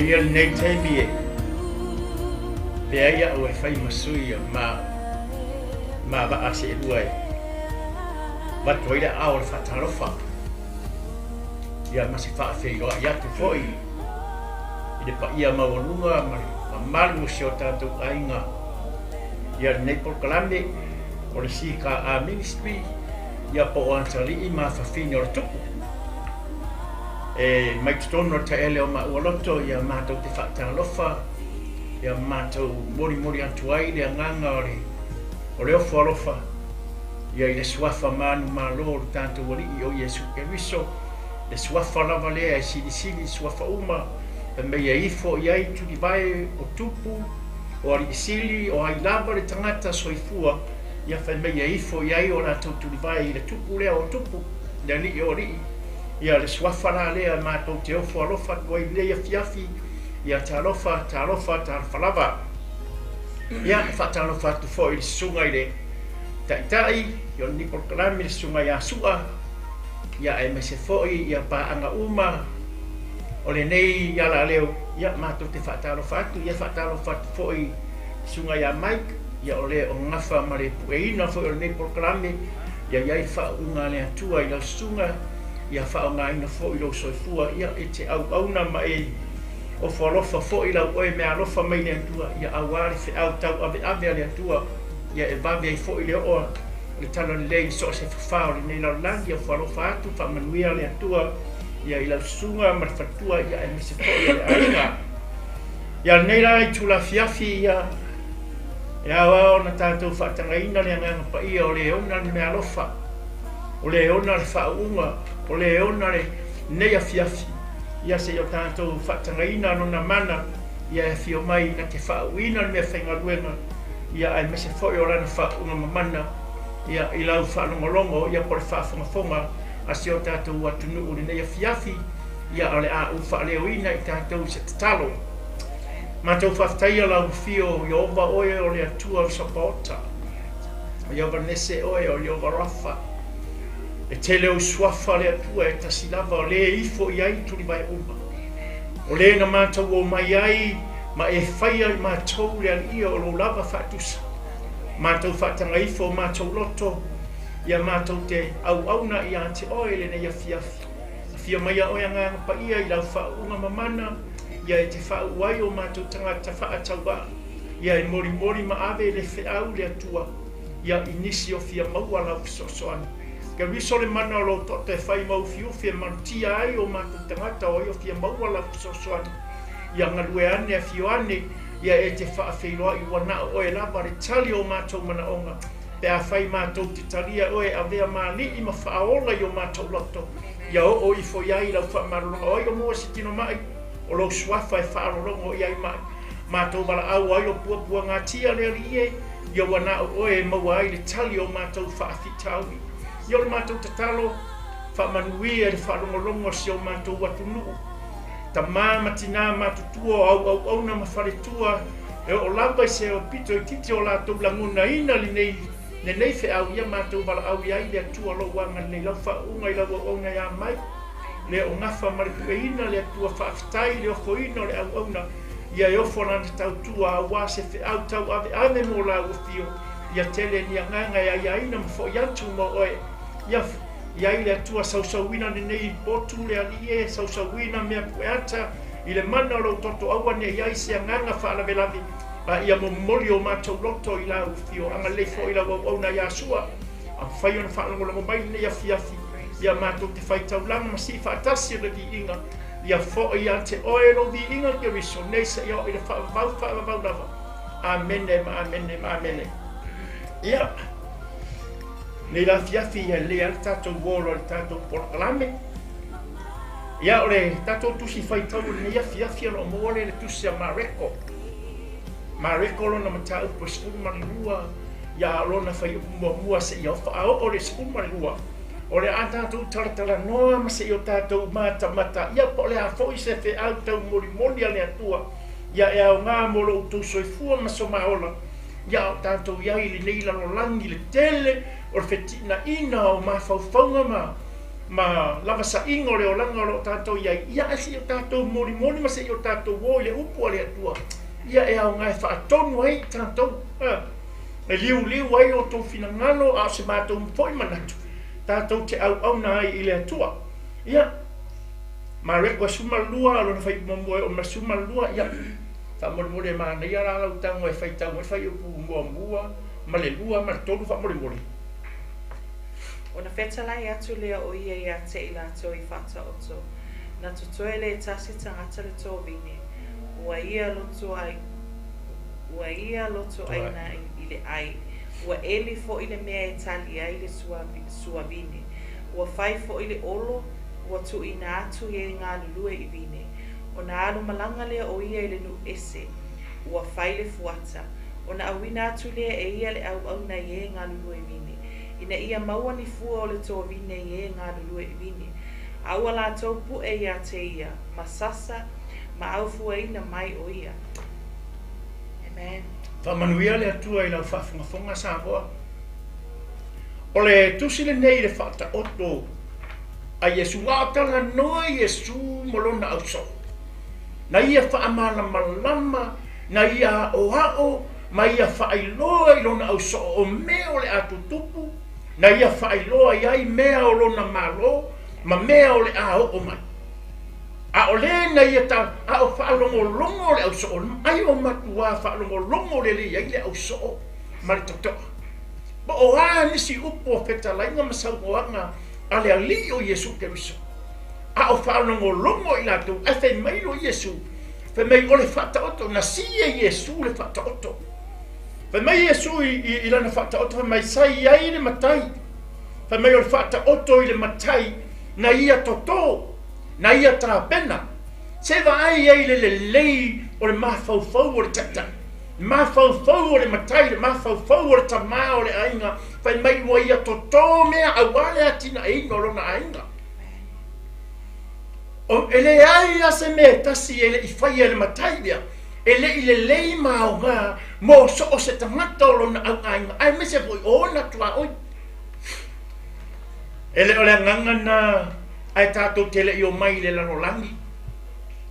ia lenei taimi e avea ai a'u e fai ma sui o le ma vaa seelua e avatu ai le aao o le faatalofa ia ma se faafeiloai atu foi i le paia maualuga ma le mamalu o si o tatou aiga ia lenei polokalame o le CKA Ministry ia po o Atalii ma Fafine o le Tupu. E mai totonu o le taele o maua loto ia matou te faatalofa ia matou molimoli atu ai le agaga o le ofo alofa ia i le suafa manumalo o le tatou Alii o Iesu Keriso, le suafa lava lea e silisili i suafa uma, fai mai e ifo i ai tulivae o tupu, o alii sili, o ai lava le tagata soifua, ia fai mai e ifo i ai o latou tulivae i le tupu lea o tupu, le Alii o alii. Ia le suafa la lea matou te ofo alofa atu ai i lenei afiafi, ia talofa, talofa, talofa lava. Ia, e faatalofa atu foi i le susuga i le Taitai o lenei polokalame, le susuga ia Sua, ia aemaise foi ia paaga uma o lenei alaleo, ia matou te faatalofa atu. Ia faatalofa atu foi i le susuga ia Mike, ia o le o gafa ma le pueina foi o lenei polokalame, ia i ai le faauuga a le Atua i lau susuga, ia faaaogaina foi lou soifua, ia e te auauna ma e ofo alofa foi lau oe meaalofa mai le Atua, ia aua le feau tauaveave a le Atua, ia e vave ai foi le oo o le talalelei i so o se fafā o lenei lalolagi. Ofo alofa atu, faamanuia le Atua ia i lau susuga ma le faletua, ia aemaise foi o le aiga. Ia lenei la itula afiafi, ia e ao lava ona tatou faatagaina le agaga paia o le ona le meaalofa, o le ona le faauuga, o le ona lenei afiafi, ia seia o tatou faatagaina lona mana, ia e afio mai na te faauuina le meafaigaluega, ia aemaise foi o lana faauuga mamana, ia i lau faalogologo, ia po o le faafogafoga a si o tatou atunuu i lenei afiafi, ia o le a ou faaleoina i tatou i se tatalo. Matou faafetaia lau afio o Ieova, oe o le Atua o Sapaota, o Ieova Nese oe, o Ieova Rafa. E tele ou suafa le Atua, e tasi lava o le ifo i ai tulivae uma. O le na matou o mai ai ma e faia i matou le aliia o lou lava faatusa. Matou faataga ifo o matou loto, ia matou te auauna ia te oe lenei afiafi. Afio maia oe Agaga Paia i lau faauuga mamana, ia e te faauu ai o matou tagata faatauvaa, ia e molimoli ma ave le feau le Atua, ia i nisi o fia maua lau fesoasoani. Keriso le mana o lou toto e fai ma ufiufi e malutia ai o matou tagata o ai o fia maua lau fesoasoani. Ia galue ane afio ane, ia e te faafeiloai ua na o oe lava le tali o matou manaoga. Pe afai matou te talia oe e avea ma alii ma faaola i o matou loto, ia oo ifo i ai lau faamalologa o ai o maua se tino mai o lou suafa e faalologo i ai mai matou valaau ai o puapuagatia le Alii e, ia ua na o oe e maua ai le tali o matou faafitauli. Ia o le matou tatalo, faamanuia i le faalogologo a si o matou atunuu, tamā ma tinā matutua o auauauna ma faletua, e oo lava i se pito itiiti o latou lagonaina lenei lenei feau, ia matou valaau i ai le Atua lou agalelei lau faauuga i lau auauna ia mai le o gafa ma le pueina le Atua. Faafetai i le ofoina o le auauna, ia e ofo lana tautua aua se feau tauaveave mo lau afio, ia tele ni agaga e aiaina ma fo'i atu mo oe. Ia i ai le Atua sausauina lenei potu le Alii e, sausauina mea pueata i le mana o lou toto, aua ne i ai se agaga faalavelave, a ia momoli o matou loto i lau afio. Agalelei foi lau auauna ia Sua, a mafai ona faalogologo mai lenei afiafi, ia matou te faitaulaga ma sii faatasi le viiga, ia foi ia te oe lou viiga Keriso nei seia oo i le faavavau faavavau lava. Amene ma amene ma amene. Ia nei la afiafi ia lelei lava le tatou olo i le tatou polokalame. Ia o le tatou tusi faitau o lenei afiafi o lo o maua lea i le tusi a Mareko. Mareko lona mataupu e 12, ia a o lona fuaiupu muamua seia faaoo le 12. O le a tatou talatalanoa ma seia o tatou matamata, ia po o le a foi se feau taumolimoli a le Atua, ia e aoga mo lo outou soifua ma somaola, ia a o tatou i ai i lenei lalolagi le tele o le feteenaiga o mafaufauga ma ma lavasaʻiga o le olaga o lo o tatou i ai, ia ae se i o tatou molimoli ma se i o tatou o i le upu a le Atua, ia e aoga e faatonu ai i tatou, e liuliu ai o outou finagalo, a o se matou foi manatu, tatou te auauna ai i le Atua. Ia, Mareko 12, lona fuaiupu muamua e oo mai i le 12, ia, faamolemole e manaia la lau tago e faitau mai le fuaiupu muamua ma le lua ma le tolu faamolemole. Ona fetalai atu lea o ia ia te i latou i Faataoto, na totoe le tasi tagata le tovine, ua ia loto ai, ua ia loto aina i le ai, ua eli foi le mea e tali ai le suavine, ua fai foi le olo, ua tuuina atu i e galulue i vine. Ona alu malaga lea o ia i le nuu ese, ua fai le fuata, ona auina atu lea e ia le auauna i e galulue i vine, ina ia maua ni fua o le tovine i e galulue i vine. A ua latou pu'e ia te ia, ma sasa, ma aufuaina mai o ia. Amen. Faamanuia le Atua i lau faafogafoga Samoa. O le tusi lenei i le Faataoto a Iesu, a o talanoa Iesu ma lona ausoo, na ia faamalamalama, na ia aoao ma ia faailoa i lona ausoo o mea o le a tutupu, na ia faailoa i ai mea o lona Malo ma mea o le a oo mai. A o le na ia ta, a o faalogologo le ausoo, ai o matuā faalogologo lelei ai le ausoo ma le totoa. Po o a nisi upu o fetalaiga ma saunoaga a le Alii o Iesu Keriso, a o faalogologo i latou, ae fai mai loa Iesu, fai mai o le faataoto, na si e Iesu le faataoto. Fai mai Iesu i lana faataoto, fai mai sa i ai le matai, fai mai o le faataoto i le matai na ia toto, na ia tapena, se vaai ai le lelei o le mafaufau o le taitai, le mafaufau o le matai, le mafaufau o le tamā o le aiga, fai mai ua ia toto mea aua le atinaeina o lona aiga. O, e leai lava se mea e tasi e le i faia e le matai lea, e le i lelei ma aoga mo so o se tagata o lona auaiga, aemaise foi o ona tuaoi. E le o le agaga lena ae tatou te le i omai i le lalolagi,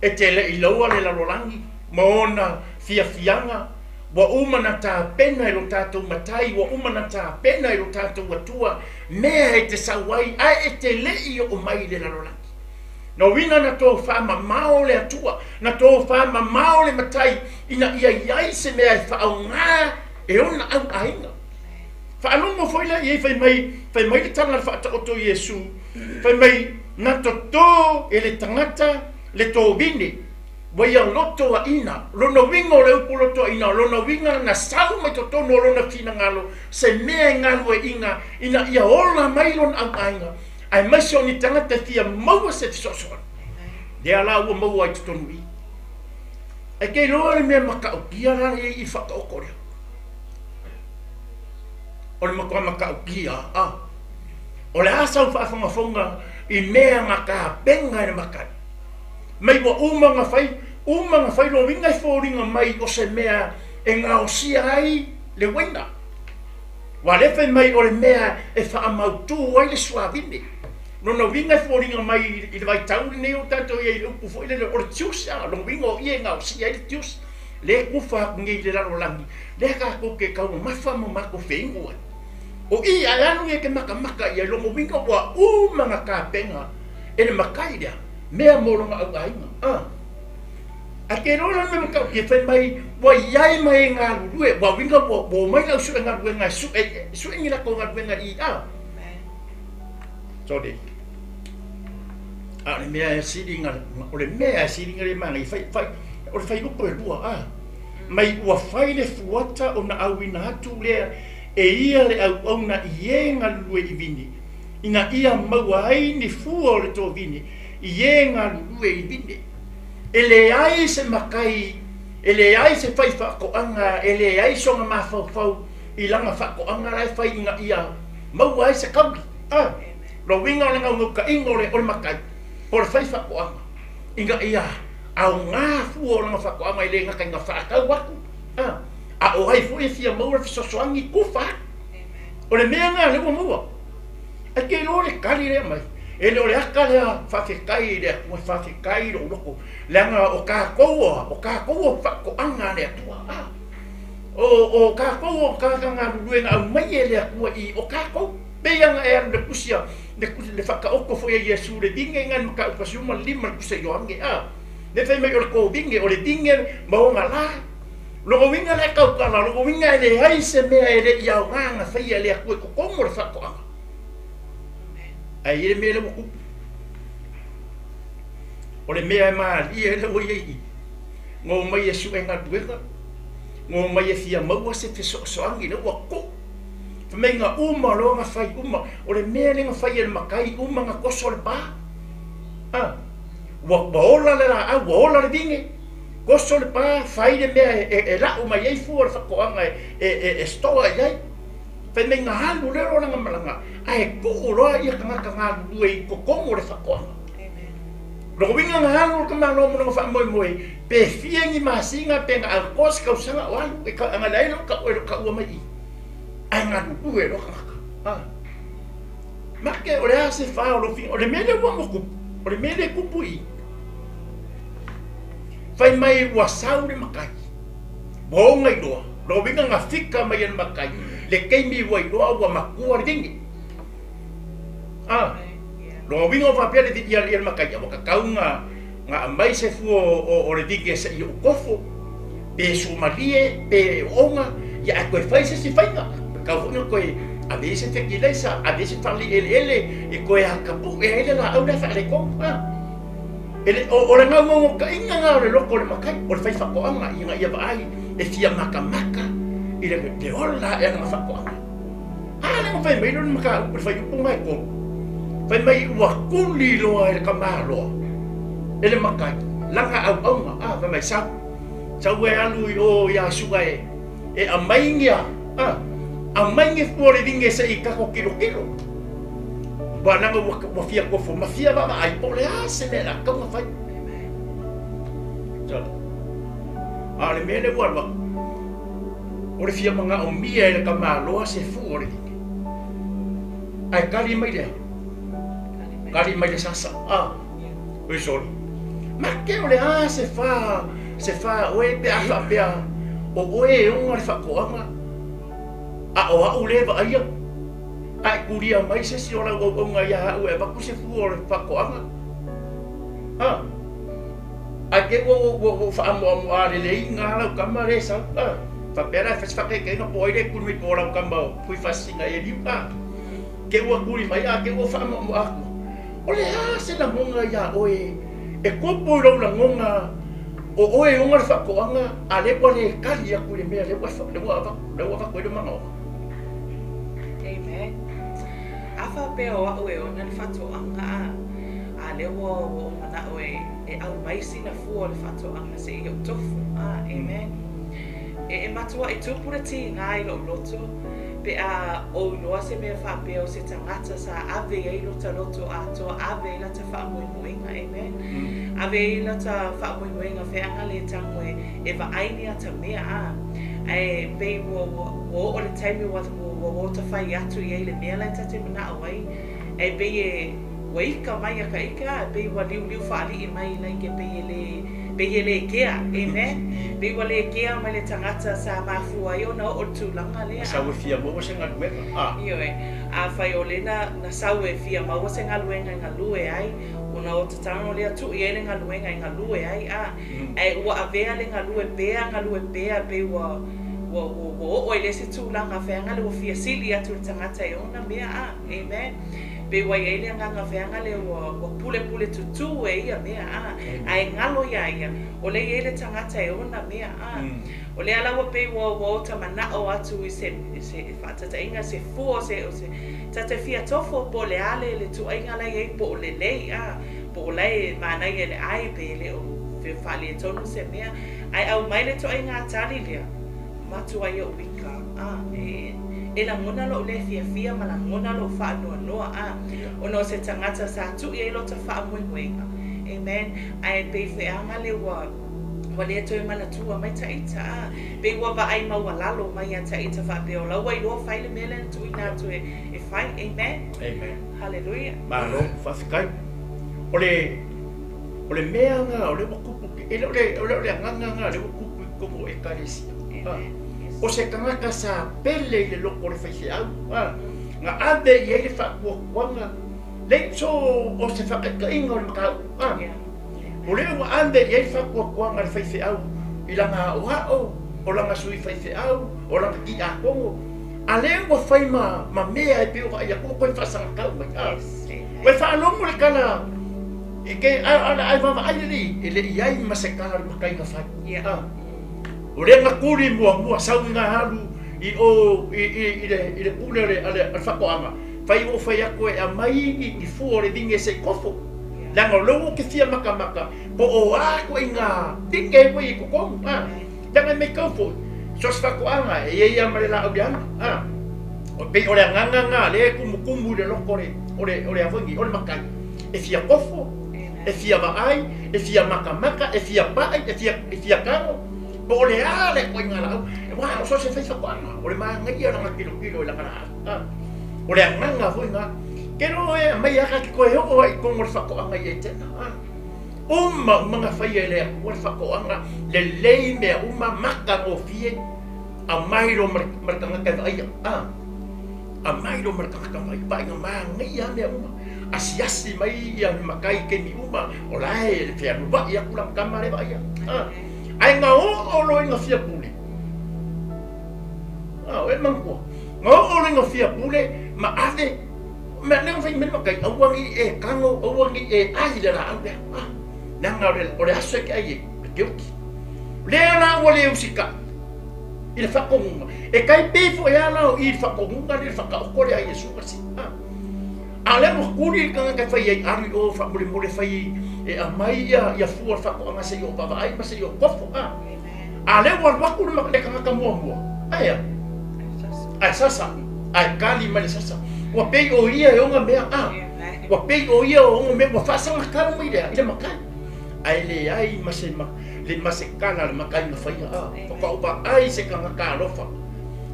e te le i loa le lalolagi ma ona fiafiaga, ua uma na tapena e lo tatou Matai, ua uma na tapena e lo tatou Atua mea e te sau ai, ae e te le i oo mai i le lalolagi. Na uiga na tofamamao le Atua, na tofamamao le Matai ina ia i ai se mea e faaaoga e ona au aiga. Faalogo foi lea i ai fai mai, fai mai le tala a le Faataoto o Iesu, fai mai, Na totō e le tagata le tovine, ua ia lotoaʻina. Lona uiga o le upu lotoaʻina, o lona uiga na sau mai totonu o lona finagalo se mea e galueaiina ina ia ola mai lona auaiga, aemaise o ni tagata e fia maua se fesoasoani. Lea la ua maua ai totonu i i. Ae ke iloa le mea matautia la e i i le faataoto lea. O le matua matautia, a. O le a sau faafogafoga i mea na tapena e le matai. Mai ua uma ona fai, uma ona fai loina e foliga mai o se mea e gaosia ai le uaina. Ua lea fai mai o le mea e faamautu ai le suavine. Lona uiga e foliga mai i le vaitau lenei o tatou i ai i le upu foi lele o le tiusi, a, lona uiga o i e gaosia ai le tiusi, lea e kufa atu nei i le lalolagi, lea tatou te taumamafa ma matou feinu ai. O i ae alu ia te matamata i ai, lona uiga ua uma ona tapena e le matai lea mea mo lona auaiga, a. Ae te iloa la le mea matautia, fai mai ua i ai ma e galulue, ua uiga ua omai le au sue galuega e sue, sue ni latou galuega i a. Sorry. A o le mea e sili na, o le mea e sili na le manaia, fai, fai, o le faiupu e lua, a. Mai ua fai le fuata ona auina atu lea e ia le auauna i e galulue i vine, ina ia maua ai ni fua o le tovine i e galulue i vine. E leai se matai, e leai se fai faatoaga, e leai sona mafaufau i lana faatoaga la e fai ina ia maua ai se kauli. A, lona uiga o le naunautaiga o le, o le matai, po o le fai faatoaga, ina ia aoga fua o lana faatoaga e le gata ina faatau atu, a, a o ai foi e fia maua le fesoasoani, kufa atu. O le mea lena lea ua maua. Ae te iloa le tali lea e aumai, E le o le aka lea faafetai i le Atua, faafetai i lou loto, leaga o tatou o tatou o faatoaga a le Atua. O tatou o tagata galulue na aumai e le Atua i o tatou. Pei lava na e alu i le tusi a le faataoto foi a Iesu le vine i na i le Mataupu 15 le tusi a Ioane, lea fai mai o le tovine, o le vine ma ona la. Lona uiga la e tautala, lona uiga e leai se mea e le i aoga na faia e le Atua i totonu o le faatoaga. Ae i ai le mea lea ua tupu. O le mea e malie lea ua i ai i i, na omai e sue galuega, na omai e fia maua se fesoasoani lea ua tuu. Fai mai na uma loa na fai uma, o le mea lea na fai e le matai uma na toso le pa. A, ua, ua ola le laau, ua ola le vine, toso le pa, fai le mea e, e, e lau mai ai fua o le faatoaga e, e, e, e store i ai. Fai mai na alu lea loa lana malaga, ae tuu loa ia tagata galulue i totonu o le faatoaga. Lona uiga na alu le tamaloa ma lona faamoemoe, pe fia ni masina pe na atoa se tausaga o alu, e ana leai lou tau e le o taua mai i i, ae galulue loa tagata. A. Make o le a se fa o lou finagalo, o le mea lea ua ua tupu, o le mea lea e tupu i i. Fai mai ua sau le matai, ua oga iloa, lona uiga na fika mai e le matai le taimi ua iloa ua matua le vine. A. Lona uiga ua faapea le ia le matai, ua tatau na na aumai se fua o le vine seia ou tofo, pe suamalie, pe oga, ia ae toe fai se isi faiga. Tatau foi ona toe ave i ai se fetilaisa, ave i ai se fale eleele e toe atapue ai le laau lea faaletonu. A. E le, o, o le gaugaugautaiga lena o le loto o le matai, o le faifaatoaga ina ia vaai e fia matamata i le, le ola ae o lana faatoaga. A lea na fai mai lea o le mataupu i le fuaiupu lena e 3, fai mai ua tuli loa e le tamaloa, e le matai, lana auauna, a, fai mai, sau, sau e alu i o iā Su'a e, e aumai ni a, a, aumai ni fua o le vine se i tatou tilotilo. Ua leaga ua, ua fia tofo ma fia vaavaai po o le a se mea o le a tatau ona fai. A o le mea lea ua alu atu, o le fia manaomia e le tamaloa se fua o le vine. Ae tali mai le a? Tali mai le sasa. A, oi sole. Make o le a se fa, se fa oe pe a faapea o oe e ona le faatoaga, a o a'u lea e vaaia, a e kulia mai se isi o lau auauna iā a'u e avatu se fua o le faatoaga. A, ae te i ua, ua, ua faamoamoa leleina lava lau tama lea e sau. A, faapea la e fai se faataitaiga po o ai lea e kuli mai po o lau tama o Tuifaasisina e Eliu. A, te i ua kuli mai, a te i ua faamoamoa atu. O le a se lagona iā oe e tupu i lou lagona o oe e ona le faatoaga, a lea ua le tali atu i le mea lea ua lea ua avatu, lea ua avatu ai le manaoga? Amen. A faapea o a'u e ona le faatoaga a, a lea ua ua ou mana'o e e aumai sina fua o le faatoaga seia ou tofu. A, amen. E e matua'i tupu le tigā i lo'u loto pe a ou iloa se mea faapea o se tagata sa ave i ai lota loto atoa, ave ai lata faamoemoega, amen. Ave ai lata faamoemoega feaga le tago e e vaai ni ata mea, a. Ae pei ua ua ua oo le taimi ua ua ua ota fai atu i ai le mea la e ta te manao ai, ae pei e ua ika mai a ka ike, a pei ua liuliu faalii mai like e pei e le pei e le kea, amen. Pei ua le kea mai le tagata sa mafua ai ona oo le tulaga lea. Na sau e fia maua se galuega, a. Ioe, afai o le na na sau e fia maua se galuega e galue ai, ona ota tago lea tuu i ai le galuega e galue ai, a. Ae ua avea le galue pea, galue pea, pei ua, ua, ua, ua oo ai le isi tulaga feaga lea ua fia sili atu i le tagata e ona mea, a. Amen. Pei ua i ai le agaga feaga lea ua, ua pulepule tutū e ia mea, a. Ae galo iā ia, o lea i ai le tagata e ona mea, a. O lea la ua pei ua, ua ota manao atu i se, se faataitaiga, se fua o se, o se tagata e fia tofo po o le a le, le tuaiga la e i ai po o lelei, a. Po o la e manaia i le ai pe le o faaletonu se mea, ae aumai le toaiga tali lea, matua ia uika, a, e, e lagona lou le fiafia ma lagona lou faanoanoa, a, ona o se tagata sa tuu i ai lota faamoemoega. Amen. Ae pei feaga le ua, Ua le toe manatua mai taita, a. Pei ua vaai maualalo mai ia taita faapea o la ua iloa fai le mea lea na tuuina atu e fai. Amen. Amen. Hallelujah. Malo, faafetai. O le o le mea nga o le ua kupu e le o le o le o le agaga nga le ua kupu i totonu o ekalesia. Amen. Yes. O se tagata sa pele i le loko o le faifeau, a, na ave i ai le faatuatuaga, le so o se faataitaiga o le mataupu, a. Yeah. O lea ua ave i ai le faatuatuaga a le faifeau i lana aoao, o lana sui faifeau, o lana tiakono, a lea ua fai ma, ma mea e pei o vaai atu toe faasagatau mai. A. Yes. Ua faalogo le tala i ke a a ai vaavaai lelei e le i ai ma se tala o le matai na fai. Yeah. A. O lea na tuli muamua sau i ngā alu i o i, i, i le, i le pule o le, a le, a le whakoanga. Fai o fai atu e amai ni, ni fua o le vinge se i kofo. Yeah. Leaga o lou o ke fia makamaka, po o a koe i ngā vinge e i totonu. A. Leaga e mai kau foi. So se whakoanga e ia ia ma le laau leaga. A. O pei o le agaga ngā le kumukumu i le loko o le, o le, o le avoingi, o le makai. E fia kofo, Amen. e fia vaai, e fia makamaka, e fia pai, e fia, e fia kago. Po o le a le koe ngā laau. E wā, o so se whai whakoanga. O le maangai ia ranga kilo kilo i langa laau. A. O le agaga foi ngā. Ke ro e mai aka ki koe hoo ai kongo le whakoanga i e tena. A. Uma umanga whai e le akua le whakoanga, le lei mea uma maka ngō fie, a mai ro marakangaka e vaia. A. A mai ro marakangaka vai, pai ngā maangai a mea uma. Asiasi mai ia makai ke mi uma, o lae le whia ruwa i aku lang kama le vaia. A. Ai ngā o o lo i ngā fia pule. A, o e mangkua. Ngā o o lo i ngā fia pule, ma ave, mea nega whai mea makai, auangi e kango, auangi e ai le la au lea. A. Nanga o le, o le aso e ke ai e, le te uki. Lea la ua le usika i le whakongunga. E kai pefo e ala o i le whakongunga le whakaoko le ai Yesu kasi. A. A le mo kuri i kanga kai whai ai aru i o wha mole mole whai e a mai ia, ia fua le whakoanga se i o baba ai ma se i o kofo. A. Amen. A le ua waku le le kanga ka mua mua. Aia. Ai sasa. Ai kali mai le sasa. Ua pei o ia e onga mea. A. Amen. Ua pei o ia o onga mea. Ua whaasanga karu mai lea i le makai. Ai le ai ma se ma, le ma se kala le makai na whaia. A. Amen. O ka upa ai se kanga ka alofa.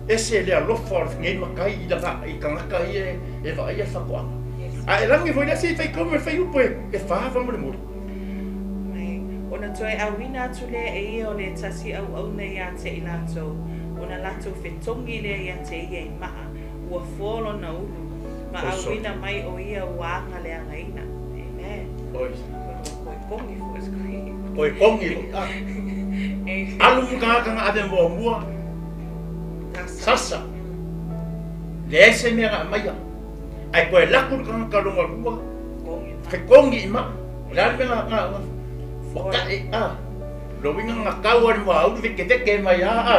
E se le alofa o le ngei makai i langa i kangaka i e, e wa ai e whakoanga. Yes. A e rangi foi lea se i whai komu e whai upo e, e whawa mo le mori. Mai. Ona toe auina atu lea e ia o le tasi au au nei ia te i latou. Ona latou fetongi lea ia te ia i maa. Ua folo na ulu. Ma Oi, sorry. auina mai o ia ua anga le angaina. Amen. Oi. Koe kongi fo es koe. Koe kongi foi. A. Amen. Alu mga kanga ave mua mua. Sasa. Sasa. Le ese mea ngā maia. Ai koe laku le kanga kalonga rua. Kongi ma. Fe kongi i maa. Le ale mea ngā ngā ngā. Waka e a. Lo winga ngā kau ari mua auru veke veke mai a a.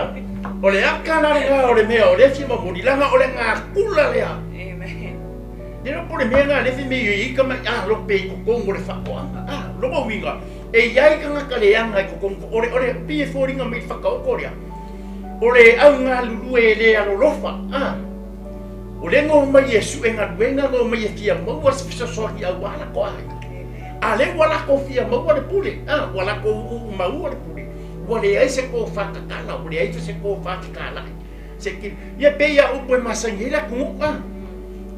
O le aka la le ngā o le mea o le fi ma mori langa o le ngā kula lea. Amen. Le no po le mea ngā lefi me i ka mai a lo pe i kokongo le whakoanga. A, lo mo winga. E iai ka ngā kale anga i kokongo. Ore, ore, pi e fōringa mai whakaoko rea. O le au ngā lulue e le alo lofa. A. O le ngō mai e su e ngā luenga ngō mai e fia maua se fisosoaki au ala ko ai. Amen. A le ua lako fia maua le pule. A, ua lako u maua le pule. Ua le ai se kō whakakala, ua le ai se kō whakakala. Se ki, ia pe ia upo e masangi la kungu. A.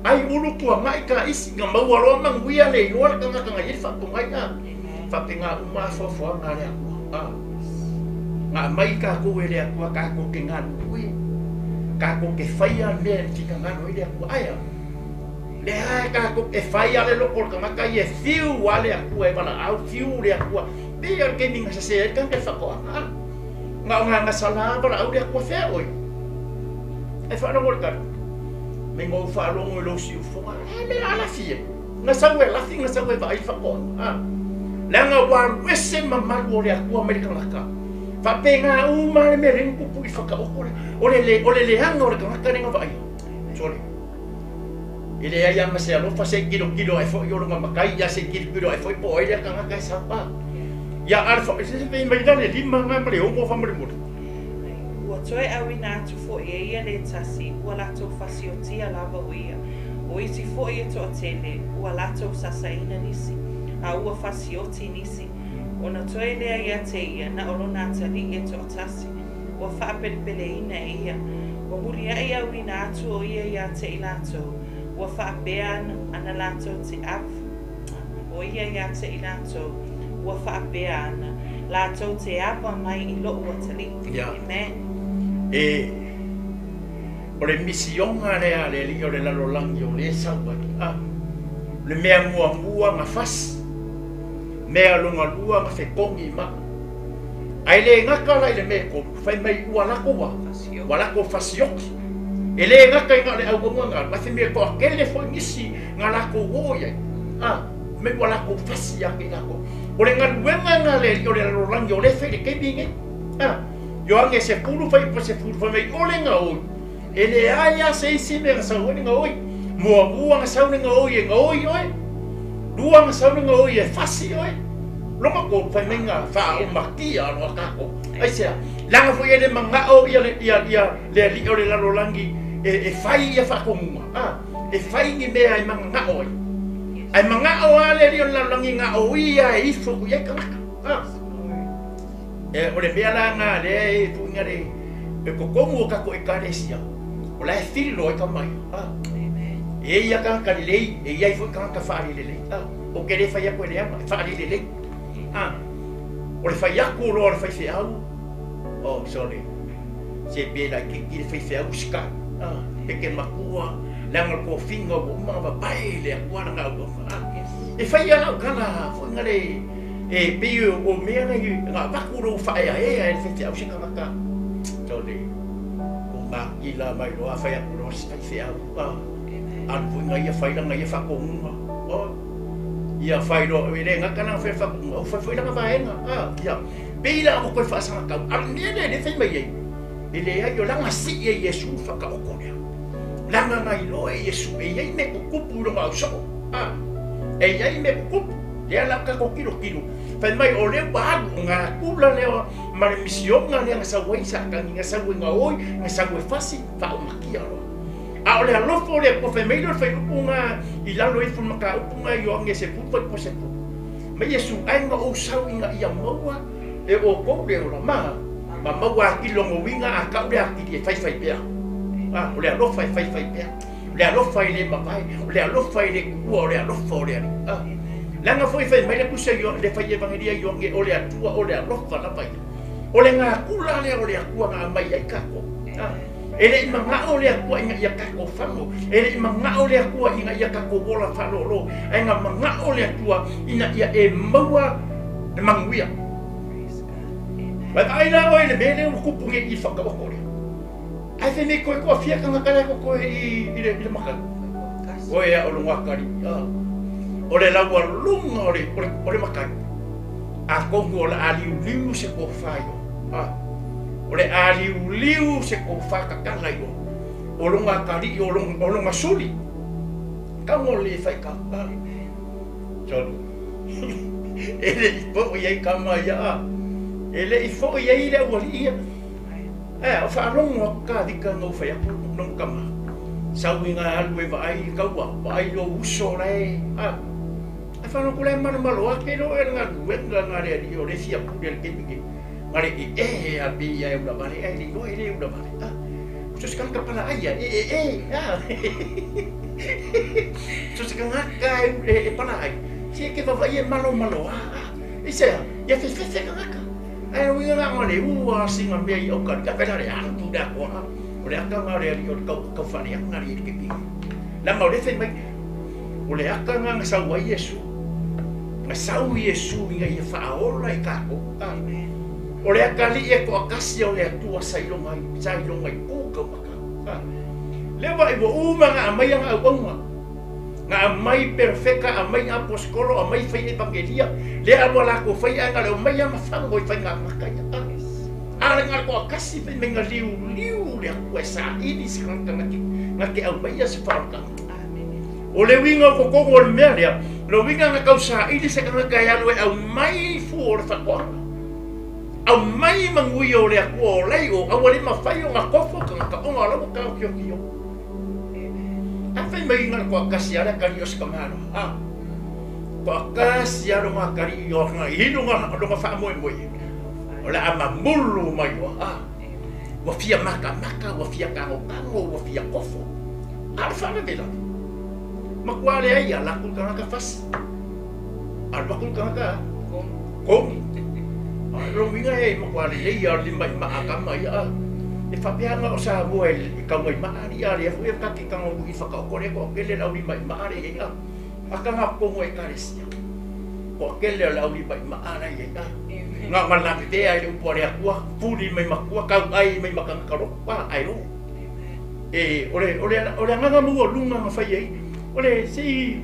Ai ulu tua ngai ka isi ngā maua roa manguia le iloa le kanga kanga i le whapongai. A. Amen. Whapenga uma afoafoa ngā le akua. A. Ngā mai ka koe le akua ka ko ke ngā nui. Ka ko ke whaia mea le tika ngā noi le akua. Aia. Le hae ka ko ke whaia le loko le kanga kai e whiu a le akua e wala au whiu le akua. Pe ia ke minga sa se e kanga ke whakoa. A. Ngā o ngā ngā sala wala au le akua whea oi. E whaana ngore karu. Me ngō whaalongo i lo si ufonga. E me ala fie. Ngā sau e lafi, ngā sau e vai whakoa. A. Leanga waru ese mamalu o le akua mai le kangaka. Whape ngā uma le me rengu kupu i whakaoko le. O le le, o le leanga o le kangaka renga vai. Sorry. I le ai ama se alofa se kilo kilo e fo i oro makai ia se kilo kilo e fo i po ai le kangaka e sapa. Ia alfa, se se pe mai le lima ngā mare ongo wha mare more. Ua toe auina atu foi e ia le tasi, ua latou fasiotia lava o ia. O isi foi e toatele, ua latou sasaina nisi, a ua fasioti nisi. Ona toe lea ia te ia, na o lona atalii e toatasi, ua faapelepeleina e ia. Ua muliai auina atu o ia ia te i latou, ua faapea ana latou te ava, o ia ia te i latou, ua faapea ana latou te ava mai i lou atalii. Ia. Amen. E o le misioga lea a le alii o le lalolagi o lea e sau ai. A. O le mea muamua na fasi, mea lona lua na fetogi i maa. Ae le gata la i le mea e tolu, fai mai ua lako ua, ua lako fasioki. E le gata i na o le auauna na alu, ae fai mai e toatele foi nisi na latou o i ai. A, fai mai ua latou fasi ia te i latou. O le galuega na a le alii o le lalolagi o lea e fai i le taimi lenei. A, Ioane 10 fuaiupu 10, fai mai ole gaoi, e leai lava se isi mea na sau ai le gaoi. Muamua na sau le gaoi e gaoi oe, lua na sau le gaoi e fasi oe, lona tolu fai mai na faaumatia loa tatou. Aisea? Leaga foi e le manao ia le, ia, ia le alii o le lalolagi e, e fai ia faatonuga, a, e fai ni mea e mananao ai. Ae manao lava le alii o le lalolagi na o ia e ifo atu i ai tagata. A. E, o le mea la na lea e tuuina le e totonu o tatou ekalesia, o la e filo ai tama ia. A. E i ai ia tagata lelei, e i ai foi tagata faalelelei. A. Ou te le fai atu e leaga, e faalelelei. A. O le fai atu loa o le faifeau, oh sorry, se pe laitiiti le faifeau usitai. A. Pe te matua, leaga o le tofiga ua uma ona vapae le Atua lana auauna. A. E fai ia lau tala foi na le E pei o mea nei na avatu lou faaeaea e le faifeau se tagata tole o makila mai loa fai atu loa se faifeau a alu foi na ia fai lana ia faatonuga o ia fai loa e le gata lana fai faatonuga o fai foi lana vaega a ia pei la ua toe faasagatau a le mea lea lea fai mai ai e leai o lana sii e Iesu le faataoto lea leaga na iloa e Iesu e i ai mea tutupu i lona ausoo a e i ai mea tutupu. Lea la tatou tilotilo, fai mai o lea ua alu, o natura lea ma le misiona lea na sau ai Satani, na sau e gaoi, na sau e fasi, faaumakia loa. A o le alofa o le Atua, fai mai lea o le fuaiupu na i lalo ifo i le mataupu na i Ioane 10 fuaiupu 10. Mai Iesu, ae na ou sau ina ia maua e outou le ola ma, ma maua atili lona uiga a tau le atili e faifai pea. A, o le alofa e faifai pea. O le alofa e le mavae, o le alofa e le tuua, o le alofa o le Alii. Ah. Leaga foi fai mai le tusi a Ioane, le fai Evangelia a Ioane, o le Atua, o le alofa lava ia. O le gakula lea o le Atua na aumai ai tatou. Ah. E le i manao le Atua ina ia tatou fago, e le i manao le Atua ina ia tatou ola faalolo, ae na manao le Atua ina ia e maua le manuia. Vaai la oe i le mea lea ua tupu nei i le whakaoko lea. Ae fai mai koe koa fia tagata lea ko koe i, i le, i le makani. Koe a o le ngakari. Ah. O le laualuga o le, o le, o le makani. Atonu o le a liuliu se tofa i o. Ah. O le a liuliu se tofa tatala i o. O lona atalii, o lona, o lona suli. Tago le fai ka. Ah. Sorry. E le i foi ai tama ia. Ah. E le i foi ai le aualii ia. Ea, o faalogo atu ka vika na ou fai atu no tama. Sau i nga alu e vaai i kaua, vaai lou uso la e, a. Ae faalogo atu la e malomalo ake lo e le galuega nga le alii o le fia pule le taimi nei. Nga le e e a pe ia e ula vale ae le iloa e le ula vale, a. So se kanaka pala ai ia, e e e, a. So se kanaka e, e pala ai, se ke vavaia e malomalo a, a. I se a, ia fefefe kanaka. Ae uiga la o le ua singa mea i auka ka pela le alu le akoa o le aka nga le ali o le kau kau whare anga le ke pi. Langa o le whai mai o le aka nga nga sau ai Iesu. Nga sau Iesu inga ia whaaola i kako. O le aka li e ko akasi o le atua sa ilonga i sa ilonga i ku kau maka. Le wa i wa uma nga amai nga au aunga. Nga aumai perfeka, aumai aposikolo, aumai fai evangelia, lea ua lakou fai ae na le omai a ma fago i faigagaka ia. A, a le nga toakasi fai mai nga liuliu le Atua e saili se tagata na te, na te aumaia se faaolataga. O le uiga o totonu o le mea lea, le uiga na tau saili se tagata e alu e aumai fua o le faatoaga. Aumai manuia o le Atua o lei o aua le mafai ona tofo tagata ona o la ua taokiokio. A fai mai nga le toatasi a le akali o se tamaloa. A. Toatasi lava lona atalii e i ai lona faamoemoe, o le a mamulu mai loa. A ua fia matamata, ua fia tagotago, ua fia kofo. A o le faalavelave, matua leai, alu atu le tagata fasi, alu atu le tagata kogi. A o lona uiga e matua lelei lava o le limaimaa a tama ia. A e faapea na o Samoa e taugaimaa alii, a o lea foi e ta te tago i le whakaoko lea toatele le aulimaimaa le iai a. Aka ngā kongo ekalesia. Toatele o le aulimaimaa la iai a. Ngā malavevea i le upu a le Atua, fuli mai matua, tauai mai makanga lotu a, ai o. E, o le, o le, o le agaga maualuga na fai ai, o le sei,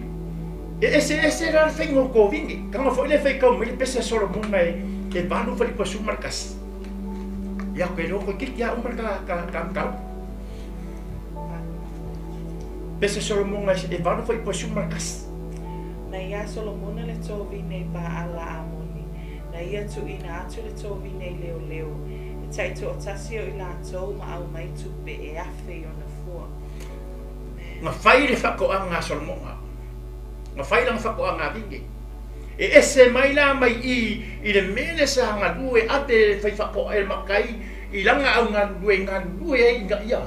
e ese ese la le faiga o kovine. Kanga foi le faitau mai le pese a Solomona e, e 8 falipuasu ma le 1. Ia koe loa koe kiki a uma le ka, ka, ka mataupu. Pese Solomona e 8 falipuasu ma le 1. Na iā Solomona le tovine i Paala Amoni, na ia tuuina atu le tovine i leoleo, e taitoatasi o i latou ma aumai tupe e 1,000 i ona fua. Na fai le faatoaga a Solomona. Na fai lana faatoaga a vine. E ese mai la mai i i le mea lea sa galue ave e le fai faatoaga e le matai i lana au galulue e galulue ai ina ia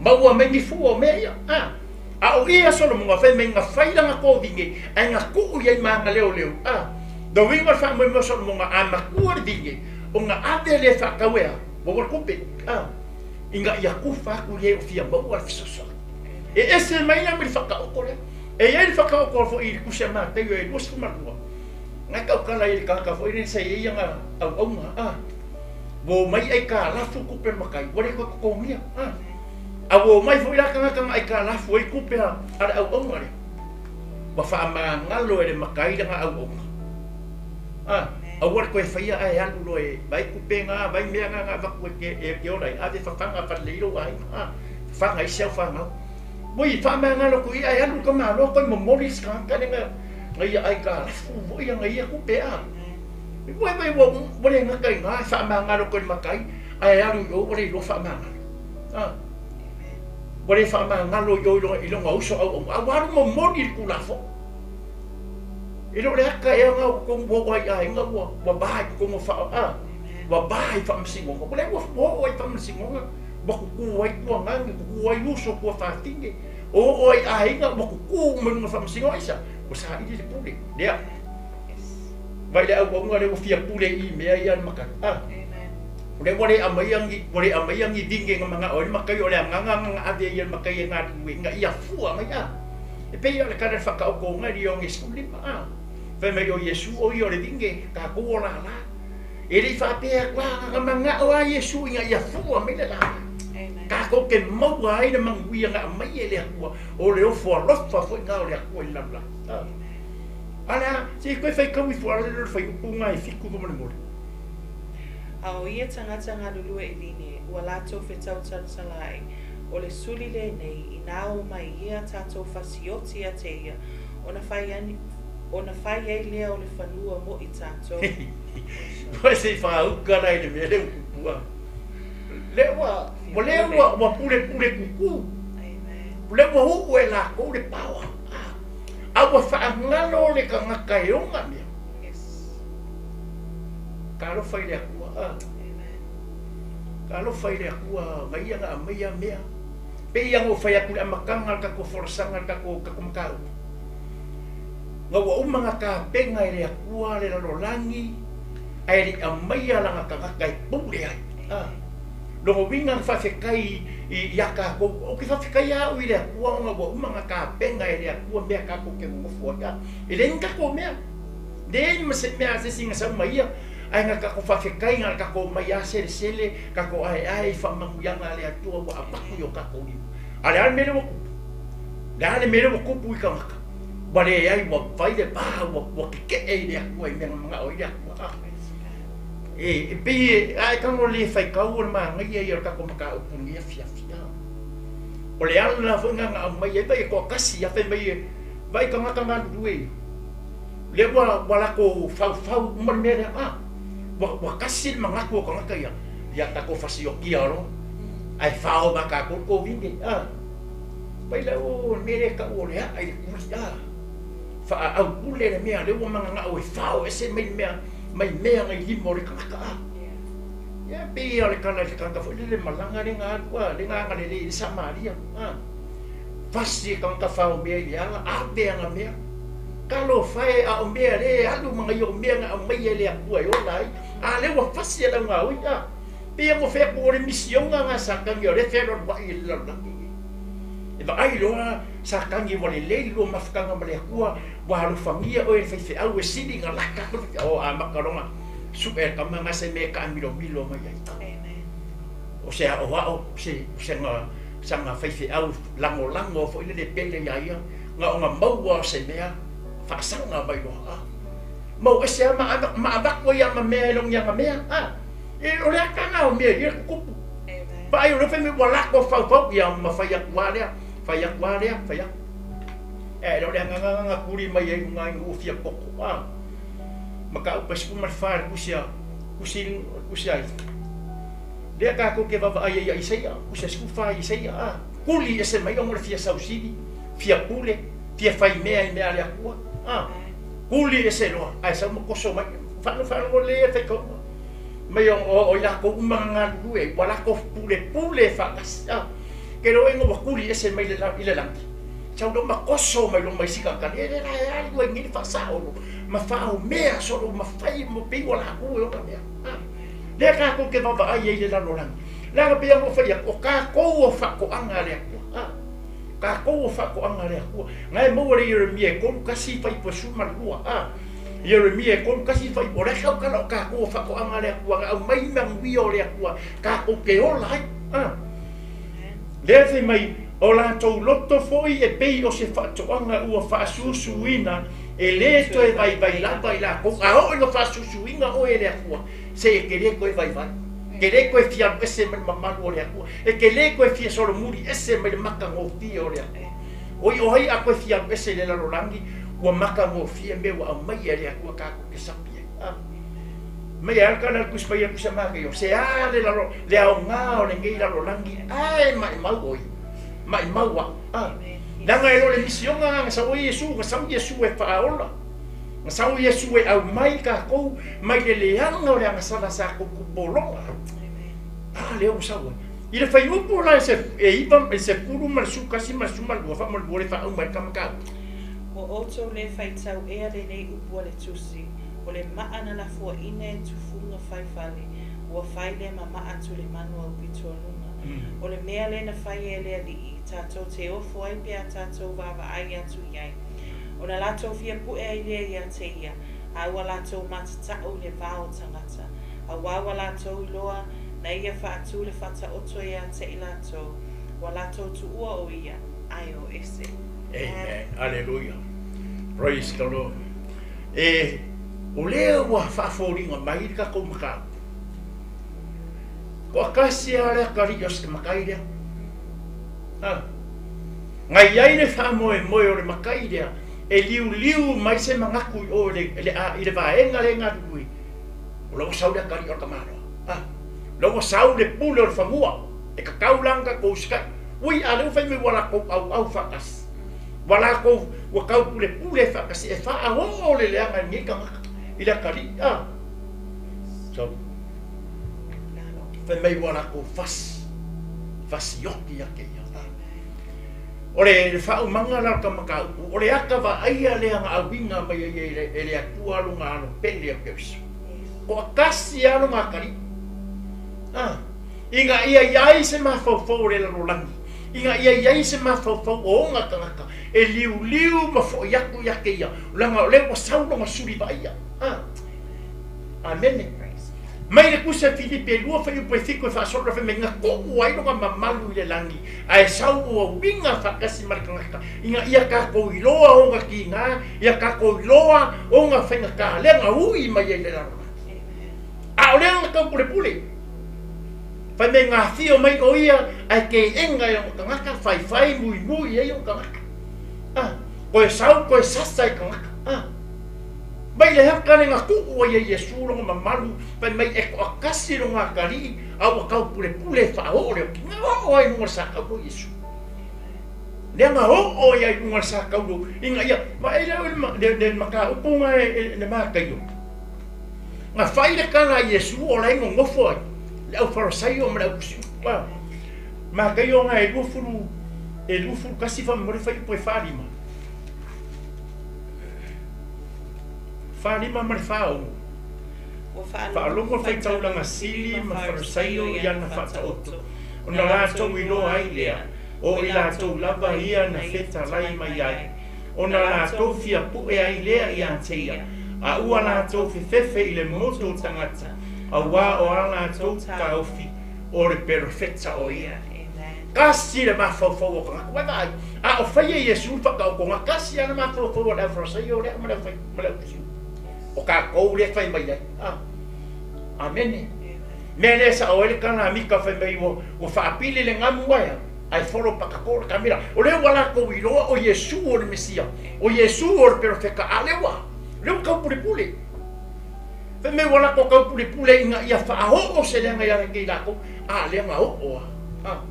maua mai ni fua o mea ia. A, a o i a Solomona fai mai na fai lana kovine ae na tuu i ai ma ana leoleo. A, lona uiga o le faamoemoe o Solomona a matua le vine ona ave lea e faatau e a, maua le tupe. A, ina ia tufa atu i e o fia maua le fesoasoani. E ese mai la ma le faataoto lea. E i ai le whakaoto foi i le tusi a Mateio e 22, ngai tautala i le tagata foi lea sa i ai ana auauna, a, ua omai aikalafu tupe a le matai, ua le toe totogia, a, a ua omai foi la tagata na aikalafu ai tupe a le auauna lea, ua faamagalo e le matai lana auauna, a, aua le toe faia ae alu loa e vaai tupe na, vaai mea na na avatu e te ola ai, ave fafaga falelei lou aiga, a, fafaga ai si au fanau. Ui, faamagalo atu ia e alu le tamaloa koe momoli se tagata lea na ia aikalafu foi ana ia tupe a. Ua ua ua ua le gata i ina e faamagalo atu e le matai ae alu i o ua le iloa faamagalo. A. Ua le faamagalo i o i lona uso auauna a ua alu momoli i le Tulafono. E le o le ata ea lena o totonu ua oo ai i aiga ua ua va i totonu o faa a. Ua va i faamasinoga. Ua le ua oo ai i faamasinoga. Ua kuku ai tuagane, kuku ai uso, tuafafine, o oo ai aiga, ua kuku uma i luga o faamasinoga aisa, ua saili le pule. Lea. Vaai le auauna lea ua fia pule i mea ia le matai. A. O lea ua le aumaia ni, ua le aumaia ni vine na manao ai le matai, o le agaga na na ave ai e le matai e galulue ina ia fua mai. A. E pei o le tala i le whakaokonga i le Ioane 15. A. Fai mai o Iesu o ia o le vine, tatou o lala. E le i faapea atu lava, na manao lava Iesu ina ia fua mai le lala. Tatou te maua ai le manuia na aumai e le Atua, o le ofo alofa foi lena o le Atua i le lalolagi. A le a? Se i toe faitau ifo lava le fuaiupu lena e 7 faamolemole. A o ia tagata galulue i vine, ua latou fetautalatalaai, o le suli lenei, inā omai ia tatou fasioti ia te ia, ona fai ona fai ai lea o le fanua mo i tatou. Ua se i faauka la i le mea lea ua tupu a. Lea ua, ua lea ua, ua pulepule kuku. Lea ua uu e lakou le paoa. A ua faagalo le tagata e ona mea. Talofa i le Atua. A. Talofa i le Atua na ia na aumaia mea. Pei lava ona ou fai atu i le amataga o le tatou folasaga i le tatou mataupu. Na ua uma ona tapena e le Atua le lalolagi ae le i aumaia lana tagata e pule ai. A. Lona uiga na faafetai ia tatou, ou te faafetai lava au i le Atua ona ua uma ona tapena e le Atua mea tatou te nonofo ai. A. E leai ni tatou mea, leai ma se mea a se isi na sau mai ia, ae na tatou faafetai na o tatou omai lava selesele, tatou aeae i faamanuiaga a le Atua ua avatu i o tatou lima. A o le a le mea lea ua tupu? Le a le mea lea ua tupu i tagata? Ua leai, ua fai le va, ua tetee i le Atua i mea na manao ai le Atua. A. E, e pei e, a e tago le faitau o le manaia ia o le tatou mataupu i lenei afiafi. A. O le ala foi lena na aumai ai, vaai e toatasi lava fai mai e, vaai tagata galulue ia. Lea ua, ua latou faufau uma le mea lea. A. Ua, ua tasi le manatu o tagata ia, ia tatou fasiokia loa, ae fao ma tatou le kovine. A. Mai lea, o le mea lea e tau o le aa i le tuli, a. Faaupule le mea lea ua mananao e fao ese mai le mea mai mea na i lima o le tagata a. Ia pei lava o le tala i le tagata foi lele malaga lea na alu a, lea na agalelei i le Samaria a. Fasi e tagata fao mea i le ala, ave ana mea. Talofa e, a o mea lea e alu ma nai o mea na aumaia e le Atua e ola ai, a lea ua fasi e laugaoi a. Pei ona fai atu o le misiona na a Satani o lea e fealualuai i le lalolagi nei. E vaai loa Satani ua lelei le lua mafutaga ma le Atua, ua alofagia oe e le faifeau e sili ona laka atu le faifeau, oh, amata loa ona sue e le tama lena se mea e taamilomilo mai ai. O se aoao, o se, o se saga faifeau lagolago foi lele pele iā ia, na ona maua o se mea faasaga mai loa, ah. Mau ese lava ma, ma avatu ai lava ma mea e le o ni ana mea, ah. E, o le aka lena o mea ia e tutupu. Vaai o lea fai mai ua lako faufau, ia ma fai atu lava lea, fai atu lava lea, fai atu. E le o le agaga na tuli mai ai luga i nuu fia poto, a. Mataupu e 14 i le tusi a, tusi, tusi ai. Lea tatou te vaavaai ai ia Isaia, tusi a 14 Isaia, a. Tuli ese mai ona o le fia sausili, fia pule, fia fai mea i mea a le Atua, a. Tuli ese loa, ae sau ma toso mai, faalogo lelei e faitauga. Mai o i latou uma na galulue ai, ua latou pulepule faatasi, a. Ke loa ina ua tuli ese mai i le lagi, sau loa ma toso mai loa ma isi tagata, e le la e alu ai nei le faasaolo ma faaomea solo ma fai ma pei ua latou e ona mea. A, lea tatou te vaavaai ai i le lalolagi, leaga pei lava ona ou fai atu, o tatou o faatoaga a le Atua. A, tatou o faatoaga a le Atua. Na e maua le Ieremia e 31 fuaiupu e 12. A, Ieremia e 31 fuaiupu, o le a tautala o tatou o faatoaga a le Atua, na aumai manuia o le Atua tatou te ola ai. A. Lea fai mai, O latou loto foi e pei o se faatoaga ua faasusuina, e le toe vaivai lava i latou. A oo ina faasusuina oe e le Atua, se e te le toe vaivai, e te le toe fia alu ese mai le mamalu o le Atua, e te le toe fia solomuli ese mai le matagofie o le Atua. Oi, o ai a toe fia alu ese i le lalolagi, ua matagofie mea ua aumaia e le Atua tatou te sapi ai. A. Mai a le tala a le Tusi Paia Tusi a Mateo, se a le lalo, le aoga o lenei lalolagi, ae maimau oi, maimau au. A, leaga e le o le misiona na sau ai Iesu, na sau Iesu e faaola, na sau Iesu e aumai tatou mai le leaga o le agasala sa tou pologa. A lea ua sau ai. I le fuaiupu la e se, e iva, e 10 ma le 11 ma le 12, faamolemole faauma ai le tama taua. Ua outou le faitau ea lenei upu a le Tusi, O le maa na lafoaina e tufuga fai fale, ua fai lea ma maa tulemanu au pitoaluga. O le mea lea na faia e le Alii, tatou te ofo ai pe a tatou vaavaai atu i ai. Ona latou fia pue ai lea ia te ia, a ua latou matatau i le va o tagata, auā ua latou iloa na ia faatu le faataoto ia te i latou, ua latou tuua o ia, ae o ese. Amen. Aleluia. Praise the Lord. E, o lea ua faafoliga mai le tatou mataupu. Toatasi lava le atalii o se matai lea. A, na i ai le faamoemoe o le matai lea e liuliu mai se manatu i o i le, i le vaega lea e galulue, o la ua sau le atalii o le tamaloa. A, o la ua sau le pule o le fanua, e tatau la ona tatou usitai. Ui, a o lea ua fai mai ua latou auau faatasi. Ua latou, ua taupulepule faatasi e faaoo le leaga i lenei tagata, i le atalii, a. So, fai mai ua latou fasi, fasioti ia te ia, a. O le faaumaga la o ta mataupu, o le ata vaaia lea na auina mai ai e le Atua lona alo pele o Keriso. Toatasi lava lona atalii, a, ina ia i ai se mafaufau o le lalolagi, Ina ia i ai se mafaufau o ona tagata e liuliu ma foi atu ia te ia, leaga o lea ua sau lona suli vaaia. A. Amene. Mai le tusi a Filipi e 2 fuaiupu e 7 e faasolo le fai mai, na tuu ai lona mamalu i le lagi, ae sau ua uiga faatasi ma le tagata, ina ia tatou iloa ona tiga, ia tatou iloa ona faigata, lea na ui mai ai le lalolagi. A o lea na taupulepule. Fai mai nga afio mai o ia ae keega e ona tagata, faifai muimui ai ona tagata. Ah, koe sau koe sasa i tagata. Ah. Mai le haka le nga tuu ai e Iesu longa mamalu, fai mai e toakasi longa atalii, a ua taupulepule e faaoo le okiga. Oo ai luga o le sa tau o Iesu. Lea na oo ia i luga o le sakaulu ina ia vaai lea le le mataupu na e le Mataio. Na fai le tala a Iesu o la e nonofo ai le au Farasaio ma le au tusi upu. Mataio na e 20 e 21 faamolemole fuaiupu e 45. 45 ma le 46. Ua Faalogo le faitaulaga sili ma Farisaio i ana faataoto, ona latou iloa ai lea, o i latou lava ia na fetalai mai ai, ona latou fia pue ai lea ia te ia, a ua latou fefefe i le motu o tagata, auā o a latou taofi o le perofeta o ia. Tasi le mafaufau o tagata, ua vaai, a o faia Iesu le faataotoga, tasi lava le mafaufau o le au Farisaio lea ma le au Tusi Upu. O tatou lea e fai mai ai. Amene. Mea lea e sao ai le tala a Mika fai mai ua, ua faapili le gamu ae a, ae folo pakako le kamela. O lea ua latou iloa o Iesu o le Mesia, o Iesu o le Perofeta, a lea ua, lea ua taupulepule. Fai mai ua latou taupulepule ina ia faaoo se leaga ia te i latou, a lea na oo lava. A.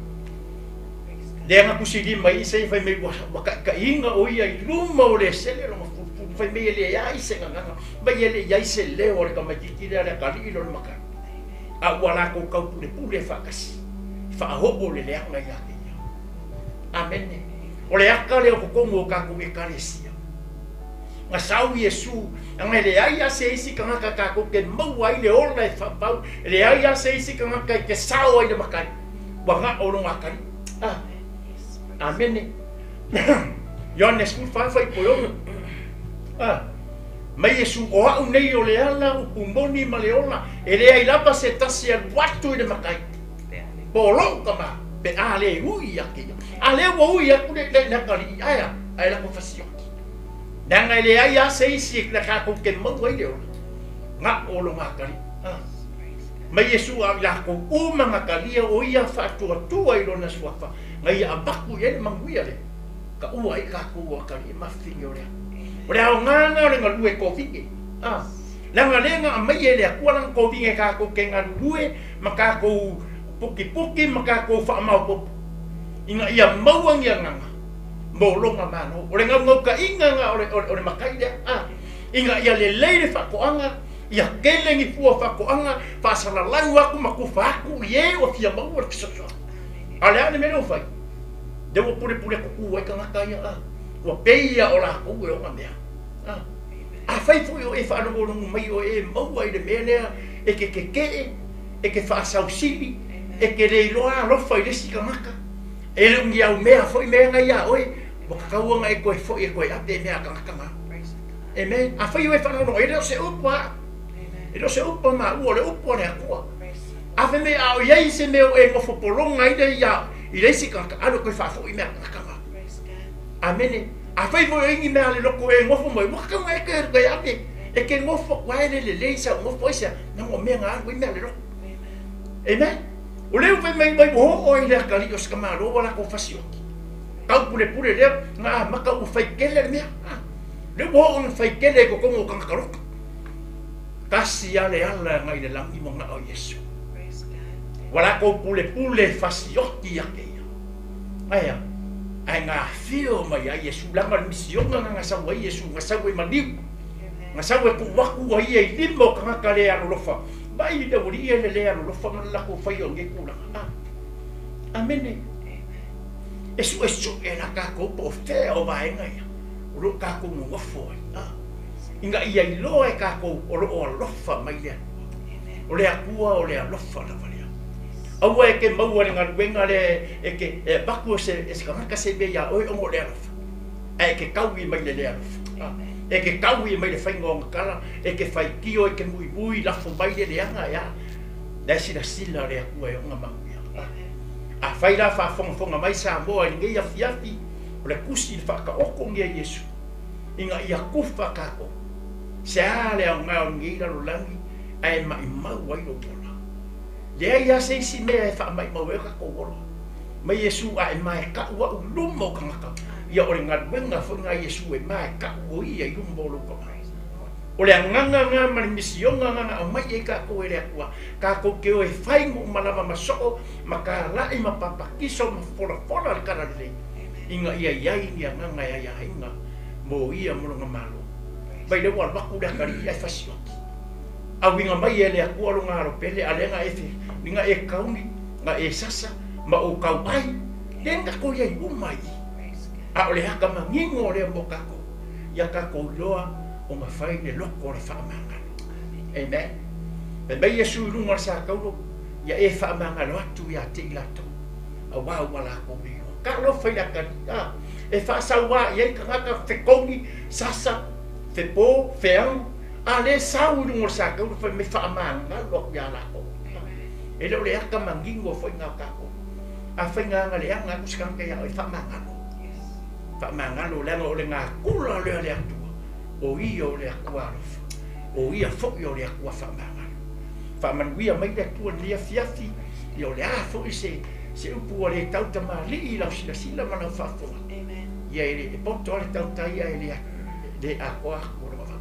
Lea na tusilima ai Isaia fai mai ua, ua taitaiina o ia i luma o le esele lona fulufulu, fai mai e leai se gagana, mai e le i ai se leo a le tamaitiiti lea le atalii lona matai. A ua latou taupulepule faatasi, faaoo le leaga ia te ia. Amene. O le aka lea o totonu o tatou Ekalesia. Na sau Iesu, ana e leai lava se isi tagata tatou te maua ai le ola e faapau, e leai lava se isi tagata e te sao ai le matai. Ua gao lona atalii. Ah. Amene. Ioane 14 fuaiupu e 6. Ah. Mai Iesu, o au nei o le ala, upu moni ma le ola, e leai lava se tasi e alu atu i le matai, po o lou tama, pe a le ui ia te ia. A lea ua ui atu le, le, le atalii, ae a? Ae lako fasioki. Leaga e leai lava se isi e tatou te maua ai le ola, gao lona atalii. Ah. Mai Iesu a o i latou uma na talia o ia faatuatua i lona suafa, na ia avatu i ai le manuia lea, taua ai tatou o atalii mafine o le Atua. O le aoga lena o le galue kovine. A, leaga lea na aumai e le Atua lana kovine tatou te galulue ma tatou pukipuki ma tatou faamaopoopo ina ia maua ni agaga mo lona Malo. O le naunautaiga lena o le, o le matai lea, a, ina ia lelei le faatoaga, Ia tele ni fua faatoaga, faasalalau atu ma tufa atu i e ua fia maua le fesoasoani. A o le a le mea lea ua fai? Lea ua pulepule kuku ai tagata ia, a, ua pei a o latou e ona mea. A, afai foi o e faalogologo mai o e maua i le mea lea e te tetee, e te faasausili, e te le iloa alofa i le isi tagata, e le o ni au mea foi mea na ia oe, ua tatau ona e toe foi e toe ave mea a tagata na. Amen. Afai o e faalogologo, e le o se upu a au. E le o se upu a maua, o le upu a le Atua. A fai mai a o i ai se mea o e nofo pologa ai le ia i le isi tagata, alu e toe faafoi mea a tagata na. Amene. Afai foi o i ni mea a le loto e nofo mai, ua tatau ona e toe toe ave. E te nofo atu lava e le lelei sau nofo aisea, leaga o mea na alu ai mea a le loto. Amen. O lea ua fai mai mai ua oo ai le atalii o se tamaloa ua latou fasioti. Taupulepule lea na amata ua fai tele le mea. Lea ua oo ina fai tele i totonu o tagata loto. Tasi lava le ala e agai i le lagi ua na o Iesu. Ua latou pulepule fasioti ia te ia. Ae a? Ae na afio mai ai Iesu, leaga o le misiona na na sau ai Iesu, na sau e maliu. Na sau e tuu atu ai ia i lima o tagata le alolofa. Vaai i le aualii ia i le le alolofa ma le latou faia o nei tulaga. A. Amene. E suesue la tatou po o fea o vaega ia o lo o tatou nonofo ai, a, ina ia iloa e tatou o lo o alofa mai le Atua. O le Atua o le alofa lava lea. Aua e te maua i le galuega lea e te e avatu e se, e se tagata se mea iā oe ona o le alofa, ae e te taui mai le le alofa. A, e te taui mai le faiga o ona tala, e te faitio, e te muimui, lafo mai le leaga, e a? La e silasila le Atua e ona manuia. A, afai la faafogafoga mai Samoa i lenei afiafi, o le tusi i le faataotogia e Iesu, ina ia tufa tatou, se a le aoga o lenei lalolagi ae maimau ai lou ola? Leai lava se isi mea e faamaimau ai o tatou ola. Mai Iesu a e maetau au i luma o tagata, ia o le galuega foi lena a Iesu e maetau o ia i luma o lou tagata. O le agaga lena ma le misiona lena na aumai ai tatou e le Atua, tatou te o e fai nuu ma lava ma soo, ma talai ma papatiso ma folafola le Talalelei. Ina ia i ai ni agaga e aiaina mo ia ma lona Malo. Mai lea ua alu atu le atalii ae fasioti. Auiga mai e le Atua lona alo pele, a lea na e fe, na e kauni, na e sasa, ma ou tauai, lea na tatou i ai uma i i. A o le ata manino lea mo tatou, ia tatou iloa ona fai le loto o le faamagalo. Amen. Fai mai Iesu i luga o le sataulo, ia e faamagalo atu ia te i latou, auā ua latou le iloa. Talofa i le atalii, a, e faasauā i ai tagata fetogi, sasa, fepo, feau, a lea e sau i luga o le sataulo fai mai faamagalo atu ia latou. E le o le ata manino foi na o tatou. Afai na aga leaga atu se tagata ia oe, faamagalo. Faamagalo leaga o le natura lea o le Atua, o Ia o le Atua alofa, o Ia foi o le Atua faamagalo. Faamanuia mai le Atua i lenei afiafi, ia o le a foi se se upu ua le tau tamalii i lau silasila ma lau faafofoga. Ia e le e poto lava le tautai ae le le atoa atu o lona vaa.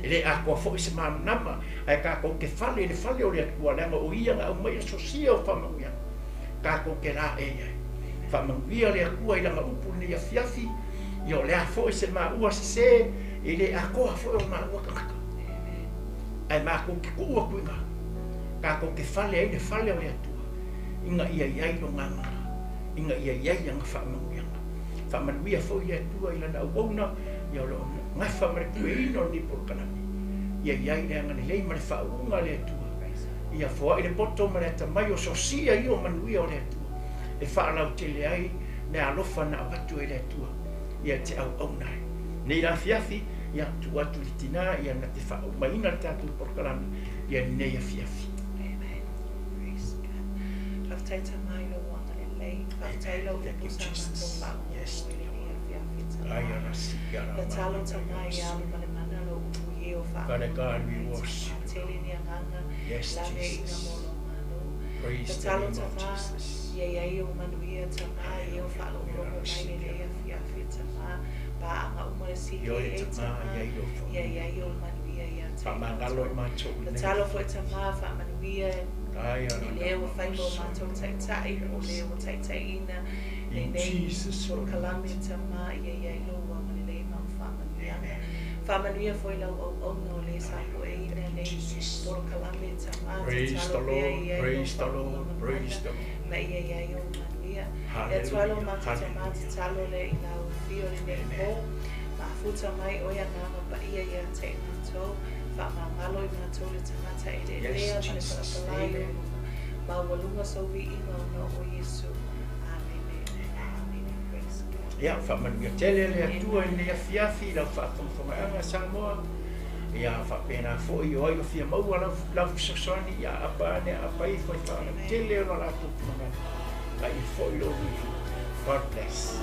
E le atoa foi se malamalama, ae tatou te fale i le fale o le Atua, leaga o Ia na aumaia sosia o faamanuiaga, tatou te laei ai. Faamanuia le Atua i Lana upu i lenei afiafi, ia o le a foi se maua sese, e le atoa foi o maua tagata. Ae matou te tuu atu i ina, tatou te fale ai le fale o le Atua, ina ia i ai Lona agaga, ina ia i ai Ana faamanuiaga. Faamanuia foi le Atua i Lana auauna, ia o lo o nafa ma le pueina o lenei polokalame, ia i ai le agalelei ma le faauuga a le Atua, ia foai le poto ma le atamai o sosia ia o manuia o le Atua, e faalautele ai meaalofa na avatu e le Atua ia te auauna ai. Nei la afiafi, ia tuu atu i le tina ia na te faaumaina le tatou polokalame ia lenei afiafi. Amen. Praise God. Faafetai Tama i lou agalelei. Faafetai i lau Thank upu you, sa matou Jesus. faalogologo Yes, i lenei afiafi Tama. Ai ara si ara Tatalo mana Tama ia ia alu ma le mana lou upu i e o Father faalogologo God, we mai worship Tama. you. Tele ni agaga Yes, laveaiina mo Jesus. lou Malo. Praise the Tatalo name of Tama Jesus. ia i ai ou manuia Tama i e o faalogologo mai lenei afiafi Tama. Paaga uma le Ioe CKA Tama, Tama ia i lou ia i faamanuia. ai ou manuia ia te i Faamagalo latou. i matou i lenei Tatalo foi afiafi. Tama faamanuia Ai i ara le ua tama fai ma o so matou taitai po o le ua taitaiina In lenei Jesus holy polokalame name. Tama ia i ai lou agalelei ma au faamanuiaga. Amen. Faamanuia foi lau auauna o le sa Hallelujah. pueina Thank you, nei Jesus. polokalame Tama Praise the tatalo pea Lord. i ai lou Praise the faauuga Lord. ma Praise mana the Lord. ma ia i ai ou manuia. E atu ai lo Hallelujah. matou Tama Hallelujah. tatalo lea i lau afio lenei Amen. po. Mafuta mai oe agaga paia ia te i matou. Faamagalo i matou le tagata Yes, eleelea ma le Jesus. palapalai o Amen. luga. Maualuga sou viiga ona o Iesu. Amene. Amene. Praise God. Ia, faamanuia tele le Atua i Amen. lenei afiafi i lau faafogafogaaga Samoa. Ia, faapena foi o ai o fia maua lau, lau fesoasoani, ia aapa ane, aapa ifo i Amen. faalautele o lo latou finagalo. Paia foi lou viiga. God bless.